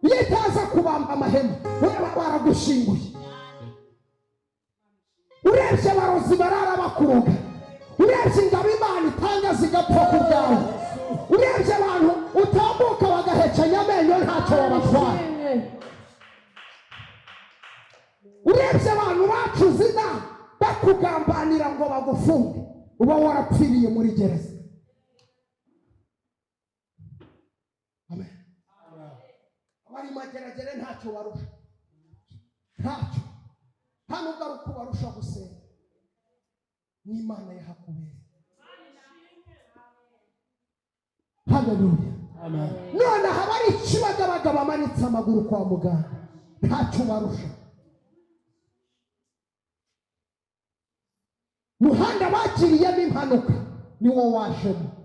Iyo itaza kubamba amahema, we baragushyinguye. Urebye abarozi barara bakuroga, urebye ingabo Imana itanga zigapfa ku bwawe, urebye abantu utambuka bagahekenya amenyo ntacyo wabatwara, urebye abantu bacuze inama bakugambanira ngo bagufunge, uba warapfiriye muri gereza. Amen. Abari Mageragere ntacyo barusha, ntacyo, nta nubwo ari uko barusha gusenga, n'Imana yahakubereye. Haleluya. Amen. None haba ari Ikibagabaga bamanitse amaguru kwa muganga, ntacyo barusha. Muhanda bagiriyemo impanuka niwo wajemo.